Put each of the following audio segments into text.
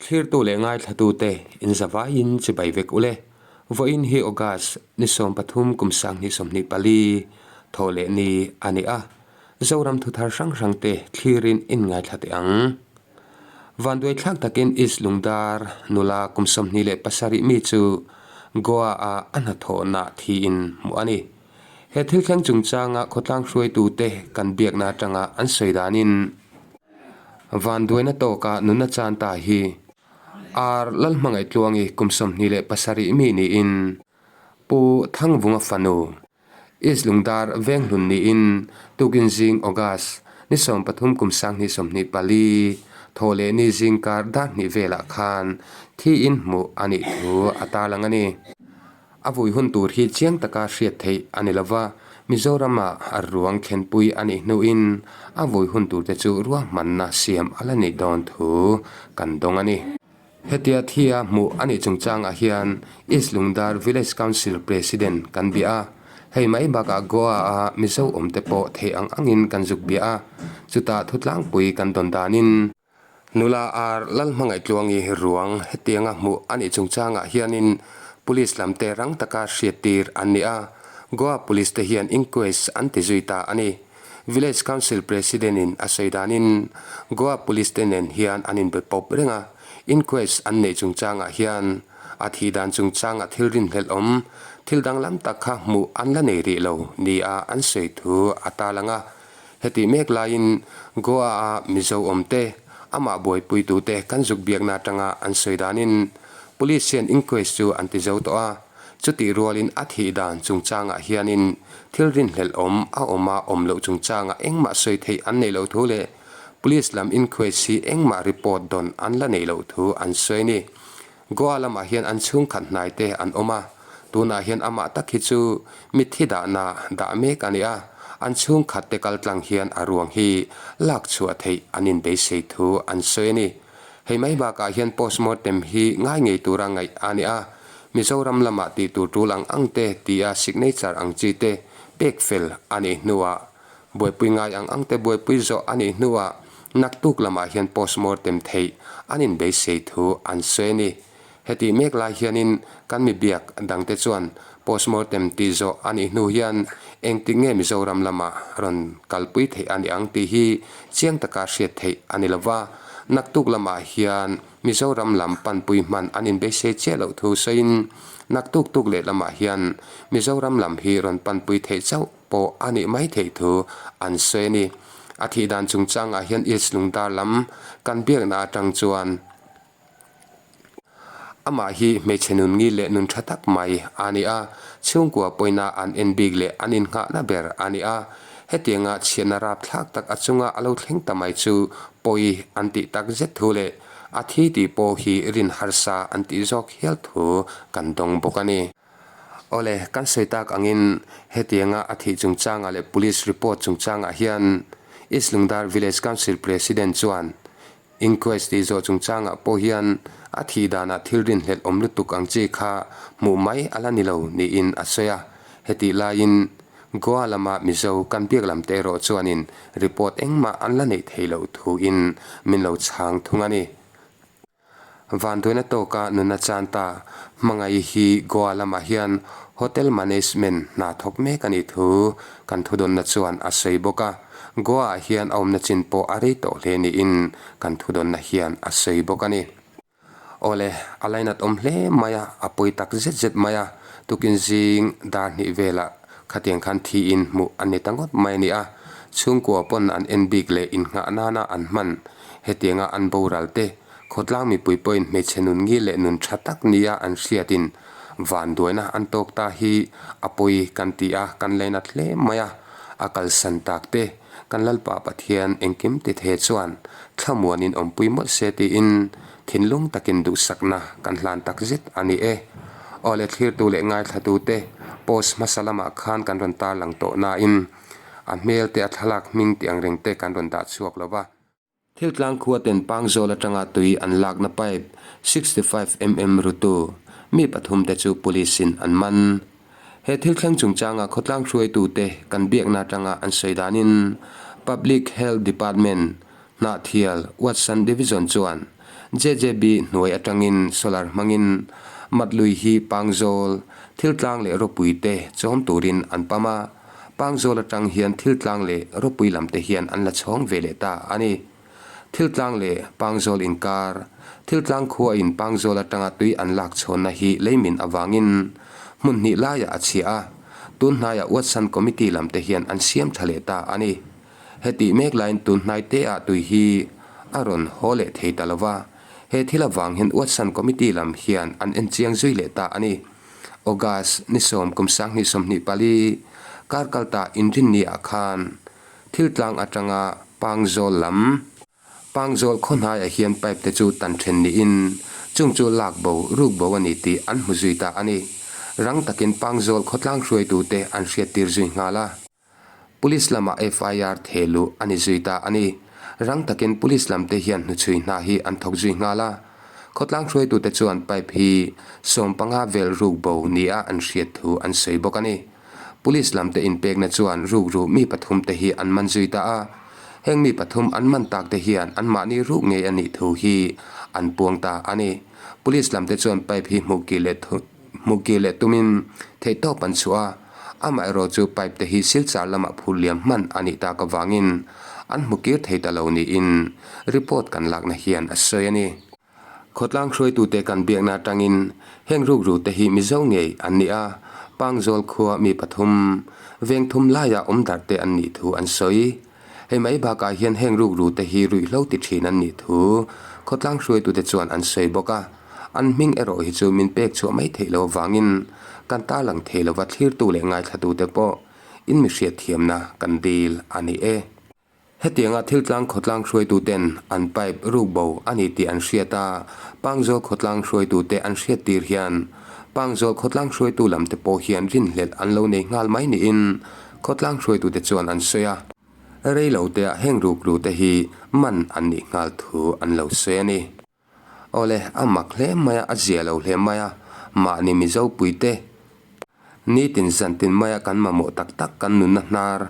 Thlirtu leh ngaithlatute inzavaiin chibai vek ule. Vawiin hi August ni 13 kum 2024 thaw leh ni a ni a, Zoram thuthar hrang hrangte thlirin in ngaithla teh ang. Vanduaithlak takin East Lungdar nula kum 27 mi chu Goa-ah a hnathawhna thiin hmuh a ni. He thil thleng chungchanga khawtlang hruaitute kan biakna atanga an sawi danin vanduaina tawka nunna chan ta hi Ar Lalhmangaih Tluangi kum 27 mi niin Pu Thangvunga fanu East Lungdar Venghlun niin tukin zing August ni 13 kum 2024 thaw leh ni zingkar dar hnih velah khan thiin hmuh a nih thu a tarlang a ni. A vui hun tur hi chiang taka hriat theih a ni lova, Mizorama a ruang thlenpui a nih hnuin a vui hun turte chu ruahmanna siam a la nih dawn thu kan dawng a ni. Hetia thia hmuh a nih chungchangah hian East Lungdar Village Council President kan bia a, hei mai bakah Goa-a Mizo awmte pawh theih ang angin kan zuk bia a, chutah thutlangpui kan dawn danin, Nula Ar Lalhmangaih Tluangi ruang hetianga hmuh a nih chungchangah hianin Police lamte rang taka hriattir an ni a, Goa Police te hian inquest an ti zui ta a ni. Village Council President-in a sawi danin Goa Police te nen hian an inbe pawp reng a, inquest an neih chungchangah hian a thih dan chungchanga thil rinhlelh awm thil danglam tak kha hmuh an la nei rih lo nia an sawi thu a tarlang a. Hetih mek laiin Goa-a Mizo awmte, amah buaipuitute kan zuk biakna atanga an sawi danin Police hian inquest chu an ti zo tawh a, chutih rualin a thih dan chungchangah hianin thil rinhlelh awm a awm a awm loh chungchangah engmah sawi theih an neih loh thu leh Police lam inquest hi engmah report dawn an la neih loh thu an sawi a ni. Goa lamah hian an chhungkhat hnaite an awm a, tunah hian amah tak hi chu mitthi dahna dah mek a ni a, an chhungkhatte kal tlang hian a ruang hi lak chhuah theih an inbeisei thu an sawi a ni. Hei mai bakah hian postmortem hi ngai ngei tura ngaih a ni a, Mizoram lamah tih tur tul ang ang te tia signature ang chi te pek fel a nih hnuah Buaipui ngai ang ang te buaipui zawh a nih hnuah naktuk lamah hian postmortem theih an inbeisei thu an sawi a ni. Hetih mek lai hianin kan mi biak dangte chuan postmortem tih zawh a nih hnu hian engtik nge Mizoram lamah rawn kalpui theih a ni ang tih hi chiang taka hriat theih a ni lova, naktuk lamah hian Mizoram lam panpui hman an inbeisei chiah loh thu sawiin naktuk tuk leh lamah hian Mizoram lam hi rawn panpui theih chauh pawh a nih mai theih thu an sawi a ni. A thih dan chungchangah hian East Lungdar lam kan biakna atang chuan amah hi hmeichhe nun ngil leh nun tha tak mai a ni a, chhungkua pawina an en bik leh an innghahna ber a ni a. Hetianga chhiatna rapthlak tak a chunga a lo thleng ta mai chu pawi an tih tak zet thu leh a thi tih pawh hi rin harsa an tih zawk hial thu kan dawng bawk a ni. Awle, kan sawi tak angin hetianga a thih chungchangah leh Police report chungchangah hian East Lungdar Village Council President chuan inquest tih zawh chungchangah pawh hian a thih danah thil rinhlelh awm lutuk ang chi kha hmuh mai a la ni lo niin a sawi a. Hetih laiin Goa lama Mizo kan biak lam te erawh chuanin report engmah an la neih theih loh thuin min lo chhang thung a ni. Vanduaina tawka nuna chan ta hmangaih hi Goa lamah hian Hotel Management hna thawk mek a nih thu kan thudawnna chuan a sawi bawk a. Goa-ah hian a awmna chin pawh a rei tawh hle niin kan thudawnna hian a sawi bawk a ni. Awle, a lainat awm hle mai a, a pawi tak zet zet mai a, tukin zing dar hnih velah khatiang khan thiin hmuh a ni ta ngawt mai a ni a. Chhungkua pawn an en bik leh innghah nana an hman Hetianga an boral te, khawtlang mipui pawhin hmeichhe nun ngil leh nun tha tak nia an hriatin vanduaina an tawk ta hi a pawi kan ti a, kan lainat hle mai a, a kalsan tak te kan Lalpa Pathian engkim ti the chuan thlamuanin awmpui mawlh se tiin thinlung takin duhsakna kan hlan tak zet a ni e. Aw le thlirtu leh ngaithlatu te post hmasa lamah khan kan rawn tarlang tawh nain a hmel te a thlalak hming tih ang reng te kan rawn dah chhuak lo va. Thiltlang khua ten Pangzawl atanga tui an lakna pipe 65 mm rutu mi pathum te chu police in an man. He thil thleng chungchanga khawtlang hruaitute kan biakna atanga an sawi danin Public Health Department Hnahthial Watson Division chuan. JJB hnuai atangin solar hmangin mat lui hi Pangzawl, Thiltlang leh Ropui te chawm turin an pam a, Pangzawl atang hian Thiltlang leh Ropui lam te hian an la chhawng ve leh ta a ni. Thiltlang leh Pangzawl inkar, Thiltlang khuain Pangzawl atanga tui an lak chhawnna hi leimin avangin hmun hnih laiah a chhia a, tun hnaiah Watson Committee lam te hian an siam tha leh ta a ni. Hetih mek laiin tun hnai te ah tui hi a rawn haw leh thei ta lo va, he thil avang hian Watson Committee lam hian an enchiang zui leh ta a ni. August ni sawm kum 2024 kar kalta inrinni ah khan Thiltlang atanga Pangzawl lam, Pangzawl khaw hnaiah hian pipe te chu tan then niin chung chu lak bo, ruk bo a ni tih an hmu zui ta a ni. Rang takin Pangzawl khawtlang hruaitute an hriattir zui nghal a. Police lamah FIR theh luh a ni zui ta a ni. Rang takin police lam te hian hnuchhui hna hi an thawk zui nghal a. Khawtlang hruaitute chuan pipe hi 15 vel ruk bo nia an hriat thu an sawi bawk a ni. Police lam te inpekna chuan rukru mi pathum te hi an man zui ta a. Heng mi pathum an man tak te hian anmahni ruk ngei a nih thu hi an puang ta a ni. Police lam te chuan pipe hi hmuh kir leh hmuh kir leh tumin theihtawp an chhuah a. Amaherawh chu pipe te hi Silchar lamah phur liam hman a nih tak avangin an hmu kir thei ta lo niin report kan lakna hian a sawi a ni. Khawtlang hruaitute kan biakna atangin heng rukru te hi Mizo ngei an ni a, Pangzawl khua mi pathum, veng thum laia awm darh te an nih thu an sawi. Hei mai bakah hian heng rukru te hi ruihhlo ti thin an nih thu khawtlang hruaitute chuan an sawi bawk a, an hming erawh hi chu min pek chhuah mai theih lo avangin kan tarlang thei lova thlirtu leh ngaithlatute pawh in mi hriatthiamna kan dil a ni e. Hetianga thiltlang khawtlang hruaituten an pipe ruk bo a ni tih an hriat a, Pangzawl khawtlang hruaitute an hriattir hian Pangzawl khawtlang hruaitu lamte pawh hian rinhlelh an lo nei nghal mai niin khawtlang hruaitute chuan an sawi a. Rei lo teah heng rukrute hi man an nih nghal thu an lo sawi a ni. Awle, a mak hle mai a, a zia lo hle mai a, mahni Mizo puite nitin zantin maia kan mamawh tak tak kan nunna hnar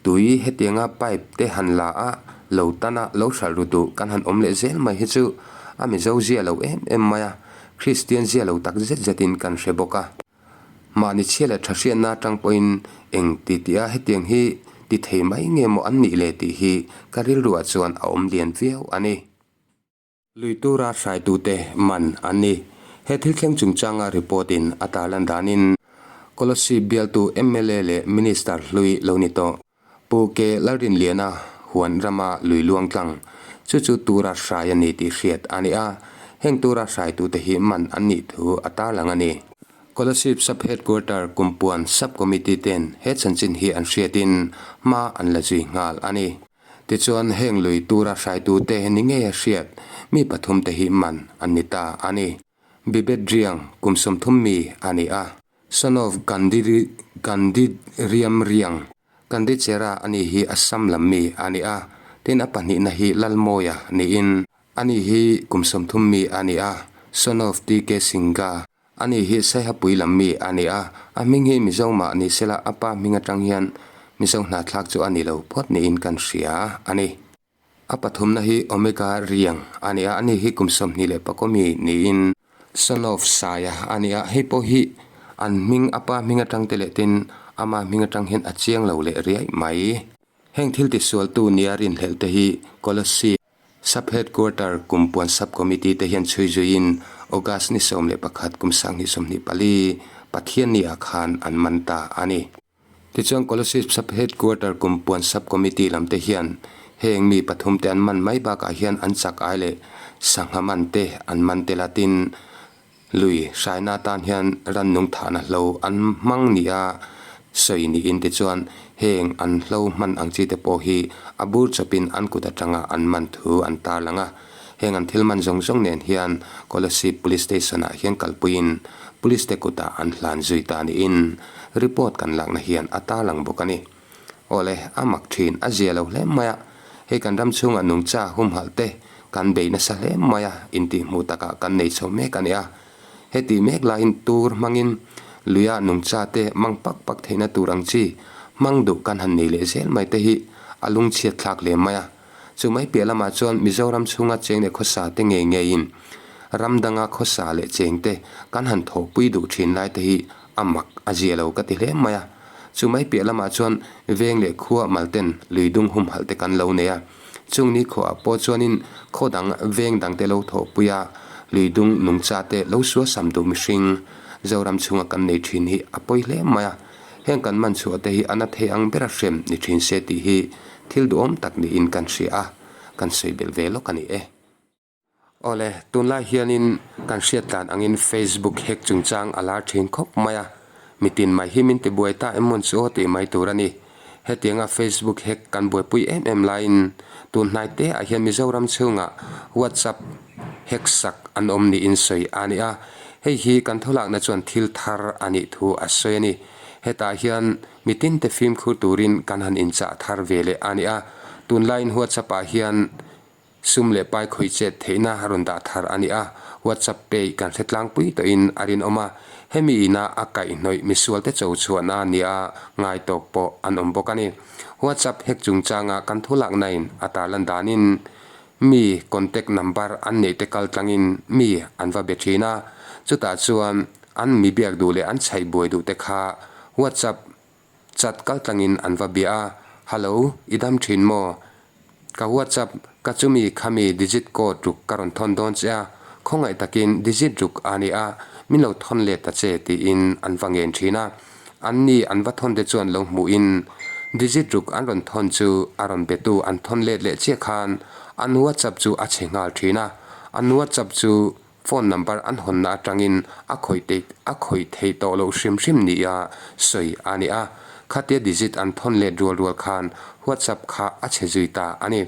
tui hetianga pipe te han la a, lo tan a, lo hralh ru duh kan han awm leh zel mai hi chu a Mizo zia lo em em mai a, Kristian zia lo tak zet zetin kan hre bawk a. Mahni chhia leh tha hriatna atang pawhin eng ti tih a hetiang hi ti thei mai nge maw an nih le tih hi ka rilruah chuan a awm lian viau a ni. Lui tura hraitute man an ni. He thil thleng chungchanga report in a tarlan danin Kolasib bialtu mla leh Minister hlui lo ni tawh Pu K Lalrinliana huan rama lui luang tlang chu chu tura hrai a ni tih hriat a ni a, heng tura hraitute hi man an nih thu a tarlang a ni. Kolasib Sub Headquarter Kumpuan Sub Committee ten he chanchin hi an hriatin hma an la zui nghal a ni. Tichuan, heng lui tura hraitute ni ngei a hriat mi pathumte hi man an ni ta a ni. Bibet Riang kum 30 mi a ni a. Son of Gandhiriam Riang, Gandichera a ni hi Assam lam mi a ni a. Tin, a pahnihna hi Lalmawia niin a ni hi kum 30 mi a ni a. Son of TK Singha, Ani hi Saihapui lam mi a ni a, a hming hi Mizo mah ni sela a pa hming atang hian Mizo hnahthlak chu a ni lo phawt niin kan hria a ni. A pathumna hi Omega Riang a ni a, ani hi kum 24 mi niin Son of Saia a ni a, hei pawh hi an hming a pa hming atang te leh tin ama hming atang hian a chiang lo leh riai mai. Heng thil tisualtu nia rinhlelh te hi Colossi. Sub Headquarter Kumpuan Sub Committee te hian chhui zuiin August ni 11 kum 2024 Pathianni ah khan an man ta a ni. Tichuan Kolasib Sub Headquarter Kumpuan Sub Committee lam te hian heng mi pathum te an man mai bakah hian an chak ai leh sangha man te an man tel a tin Lui hraina atan hian rannung thahna hlo an hmang nia sawi niin tichuan heng an hlo hman ang chi te pawh hi a bur chawpin an kut atanga an man thu an tarlang a. Heng an thil man zawng zawng nen hian Kolasib Police Station ah hian kalpuiin Police te kutah an hlan zui ta niin report kan lakna hian a tarlang bawk a ni. Awle, a mak thin, a zia lo hle mai a, hei kan ram chhungah nungcha humhalh te kan bei nasa hle mai a, intihhmuh takah kan nei chho mek a ni a. Heti mek laiin tur hmangin luia nungcha te mang pak pak theihna tur ang chi hmang duh kan han nei leh zel mai te hi a lungchhiat thlak hle mai a. Chu mai piah lamah chuan Mizoram chhunga cheng leh khawsa te ngei ngeiin ram danga khawsa leh cheng te kan han thawhpui duh thin lai te hi a mak a zia lo ka ti hle mai a. Chu mai piah lamah chuan veng leh khua malten lui dung humhalh te kan lo nei a. Chung ni khuaah pawh chuanin khaw dang veng dangte lo thawhpui a, lui dung nungcha te lo suasam duh mihring Zoram chhunga kan nei thin hi a pawi hle mai a. Heng kan man chhuah te hi a na thei ang bera hrem ni thin se tih hi thil duhawm tak niin kan hria a, kan sawi belh ve lawk a ni e. Awle, tunlai hianin kan hriat tlan angin Facebook hack chungchang a lar thin khawp mai a, mitin mai hi min tibuai ta em mawn chu aw tih mai tur a ni. Hetianga Facebook hack kan buaipui em em laiin tun hnai te ah hian Mizoram chhungah WhatsApp hack sak an awm niin sawi a ni a, hei hi kan thawlakna chuan thil thar a nih thu a sawi a ni. Hetah hian mitin te fimkhur turin kan han inchah thar ve leh a ni a, tunlaiin WhatsApp ah hian Sum leh pai khawih chet theihna rawn dah thar a ni a, WhatsApp pay kan hre tlangpui tawhin a rinawm a, hemi ina a kaihhnawih misualte cho chhuahna nia ngai tawk pawh an awm bawk a ni. WhatsApp hack chungchanga kan thu laknain a tarlan danin mi contact number an neihte kal tlangin mi an va be thin a, chutah chuan an mi biak duh leh an chhaih buai duhte kha WhatsApp Chat kal tlangin an va bia a, Hallo, i dam thin maw? Ka WhatsApp ka chumi khami digit code ruk ka rawn thawn dawn che a, khawngaih takin digit ruk a ni a, min lo thawn let ta che tiin an va ngen thin a. Anni an va thawn te chuan lo hmuhin digit ruk an rawn thawn chu a rawn betu an thawn let leh chiah khan an WhatsApp chu a chhe nghal thin a, an WhatsApp chu Phone number an hawnna atangin a khawih theih a khawih theih tawh loh hrim hrim nia sawi a ni a. Khatia digit an thawn let rual rual khan WhatsApp kha a chhe zui ta a ni.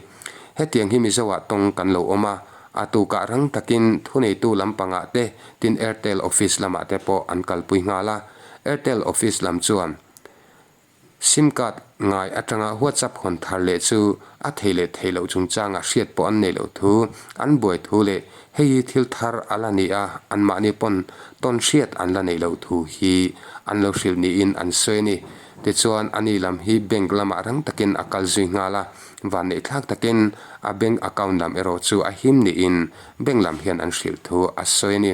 Hetiang hi Mizoah tawng kan lo awm a, a tukah rang takin thuneitu lampangah te tin Airtel office lamah te pawh an kalpui nghal a. Airtel office lam chuan. Sim card ngai atanga WhatsApp hawn thar leh chu a thei leh thei loh chungchangah hriat pawh an nei loh thu, an buai thu leh hei hi thil thar a la ni a, anmahni pawn tawn hriat an la neih loh thu hi an lo hrilh niin an sawi a ni. Tichuan, ani lam hi bank lamah rang takin a kal zui nghal a, vanneih thlak takin a bank account lam erawh chu a him niin bank lam hian an hrilh thu a sawi a ni.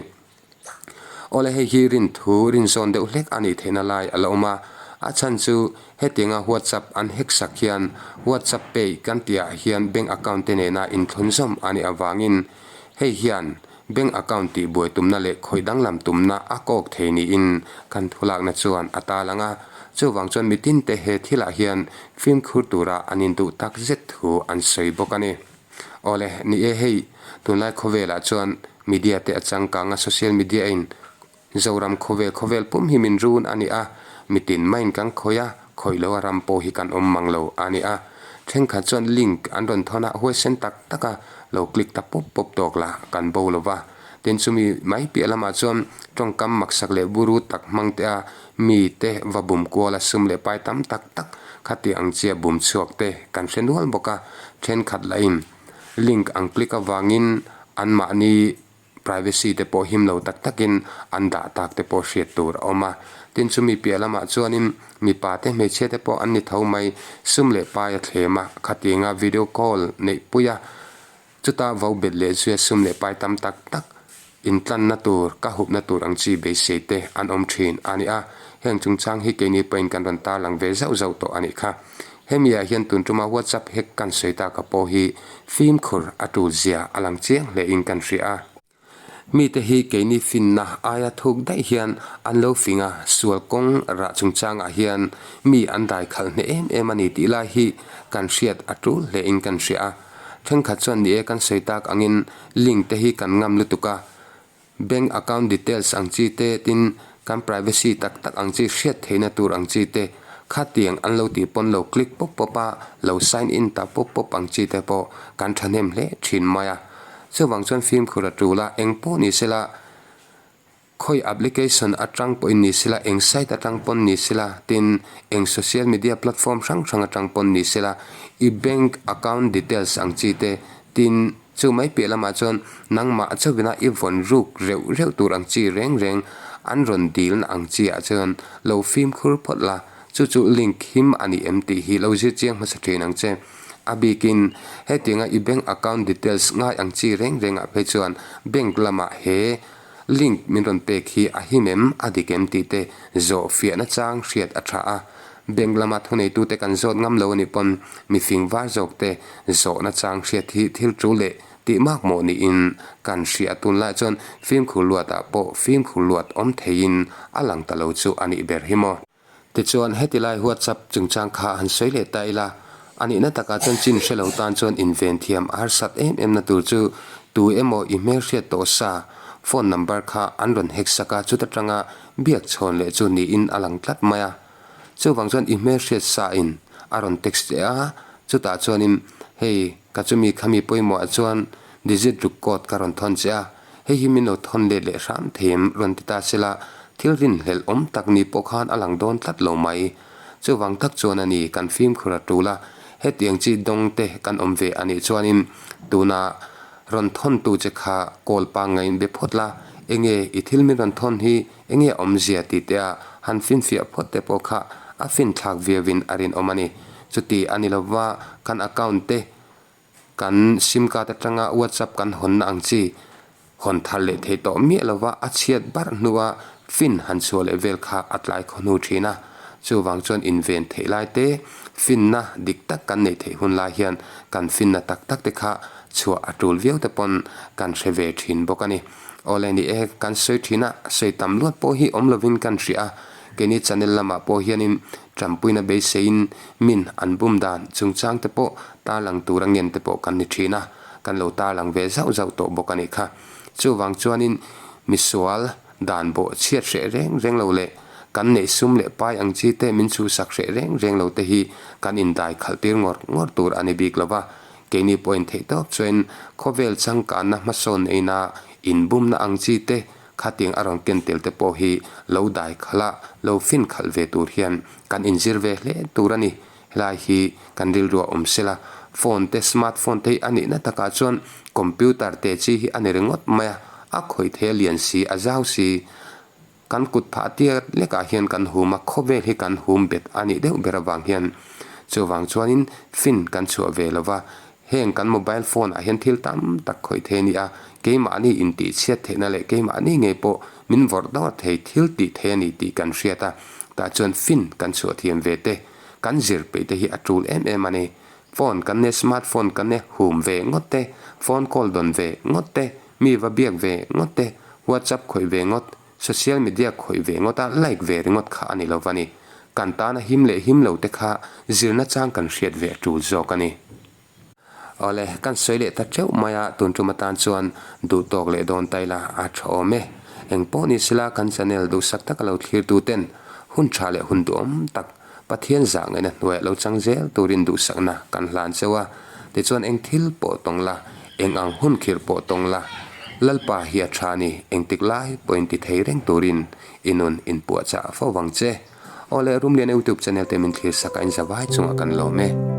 Awle hei hi rin thu rin zawn deuh hlek a nih theihna lai a la awm a, a chhan chu hetianga WhatsApp an hack sak hian WhatsApp pay kan tihah hian bank account te nena inthlun zawm a nih avangin hei hian bank account tih buai tumna leh khawih danglam tumna a kawk thei niin kan thulakna chuan a talang a, chuvang chuan mitin te he thilah hian fimkhur tura an induh tak zet thu an sawi bawk a ni. Awle, ni e hei, tunlai khawvelah chuan media te a changkang a, social media in Zoram khawvel khawvel pum hi min run a ni a, mitin maiin kan khawih a, khawih lo a ram pawh hi kan awm mang lo a ni a. Thenkhat chuan link an rawn thawn a, huaisen tak tak a lo click ta pawp pawp tawk lah kan bo lo va. Tin chumi mai piah lamah chuan tawngkam maksak leh buru tak hmang te a mi te va bum kual a sum leh pai tam tak tak khati ang chia bum chhuak te kan hre nual bawk a, thenkhat lahin link ang click avangin anmahni privacy te pawh him lo tak takin an dah tak te pawh hriat tur a awm a. Tin chumi piah lamah chuanin mipa te hmeichhia te pawh an ni tho mai, sum leh pai a thlem a, khatianga video call neihpui a, Chutah vo bet leh zuia sum leh pai tam tak tak intlanna tur, ka hupna tur ang chi beisei te an awm thin a ni a. Heng chungchang hi keini pawhin kan rawn tarlang ve zauh zauh tawh a nih kha. Hemi ah hian tun tuma WhatsApp hack kan sawi taka pawh hi fimkhur a tul zia a lang chiang hle in kan hria a. Mite hi keini finna aia thuk daih hian an lo fing a, sual kawng rah chungchangah hian mi an dai khalh hneh em em a ni tih lai hi kan hriat a tul hle in kan hria a. Thenkhat chuan ni e kan sawi tak angin link te hi kan ngam lutuk a, bank account details ang chi te tin kan privacy tak tak ang chi hriat theihna tur ang chi te khatiang an lo tih pawn lo click pawp pawp a, lo sign in ta pawp pawp ang chi te pawh kan thahnem hle thin mai a. Chuvang chuan fimkhur a tul a, eng pawh ni sela, khawi application atang pawhin ni sela, eng site atang pawn ni sela, tin eng social media platform hrang hrang atang pawn ni sela, i bank account details ang chi te, tin chu mai piah lamah chuan nangmah chauhvina i vawn ruk reuh reuh tur ang chi reng reng an rawn dilna ang chi ah chuan lo fimkhur phawt la, chu chu link him a ni em tih hi lo zir chiang hmasa thin ang che. A bikin hetianga i bank account details ngai ang chi reng rengah phei chuan bank lamah he link min rawn pek hi a him em, a dik em tih te zawh fiahna chang hriat a tha a. Bank lama thuneitute kan zawt ngam lo a nih pawn mifing var zawk te zawhna chang hriat hi thil tul leh tih mak mawh niin kan hria. Tunlai chuan fimkhur luatah pawh fimkhur luat awm theiin a lang ta lo chu a nih ber hi maw. Tichuan, heti lai WhatsApp chungchang kha han sawi leh ta ila, a nihna takah chuan chin hre lo tan chuan inven thiam a harsat em em na tur chu tu emaw i hmelhriat tawh sa phone number kha an rawn hack sak a, chuta tanga biak chhawn leh chu niin a lang tlat mai a. Chuvang chuan i hmelhriat sa in a rawn text che a, chutah chuanin hei ka chumi khami pawimawhah chuan digit ruk code ka rawn thawn che a, Hei hi min lo thawn let leh hram thei em? Rawn ti ta sela, thil rinhlelh awm tak ni pawh khan a lang dawn tlat lo mai. Chuvang tak chuan a ni, kan fimkhur a tul a, hetiang chi dawng te kan awm ve a nih chuanin tuna rawn thawntu che kha call pangngaiin be phawt la, enge i thil min rawn thawn hi enge a awmzia tih te a han finfiah phawt te pawh kha a finthlak viauin a rinawm a ni. Chuti a ni lova kan account te Kan sim card atanga WhatsApp kan hawnna ang chi hawn thar leh thei tawh miah lova a chhiat barh hnua fin han chhuah leh vel kha a tlai khaw hnu thin a. Chuvang chuan inven theih lai te, finna dik tak kan neih theih hun lai hian kan finna tak tak te kha chhuah a tul viau te pawn kan hre ve thin bawk a ni. Awle ni e, kan sawi thin a, sawi tam luat pawh hi awm lovin kan hria a, keini channel lamah pawh hianin Tanpuina beiseiin min an bum dan chungchang te pawh tarlang tura ngen te pawh kan ni thin a, kan lo tarlang ve zauh zauh tawh bawk a nih kha. Chuvang chuanin misual dan bawh chhiat hreh reng reng lo leh kan neih sum leh pai ang chi te min chhuhsak hreh reng reng lo te hi kan indai khalh tir ngawr ngawr tur a ni bik lo va, keini pawhin theihtawp chuan khawvel changkanna hmasawn eina inbumna ang chi te Khatiang a rawn ken tel te pawh hi lo dai khalh a, lo fin khalh ve tur hian kan inzir ve hle tur a ni. Helai hi kan rilruah awm sela, phone te smart phone te hi a nihna takah chuan computer te chi hi a ni ringawt mai a, a khawih thei a lian si, a zau si. Kan kut phah tiat lekah hian kan hum a, khawvel hi kan hum bet a nih deuh ber avang hian chuvang chuanin fin kan chhuah ve lova, Heng kan mobile phone ah hian thil tam tak khawih thei a ni a, keimahni intih chhiat theihna leh keimahni ngei pawh min vawrh dawr thei thil tih thei a ni tih kan hriat a, tah chuan fin kan chhuah thiam ve te, kan zir peih te hi a tul em em a ni. Phone kan ne smart phone kan ne hum ve ngawt te, phone call dawn ve ngawt te, mi va biak ve ngawt te, whatsapp khawih ve ngawt, social media khawih ve ngawt a like ve ringawt kha a ni lo va ni. Kan tana him leh him lo te kha zirna chang kan hriat ve a tul zawk a ni. Awle, kan sawi leh ta teuh mai a, tun tum atan chuan duh tawk leh dawn ta ila a tha awm e. Eng pawh ni sela kan channel duhsak taka lo thlir tu ten hun tha leh hun duhawm tak Pathian zah ngaihna hnuaiah lo chang zel turin duhsakna kan hlan cheu a, tichuan eng thil pawh tawng la, eng ang hun khirh pawh tawng la, Lalpa hi a tha ni, engtik lai pawhin ti thei reng turin i nun inpuahchah fo vang che. Aw le, Rumlian YouTube channel te min thlir sak a inzavai chungah kan lawm e.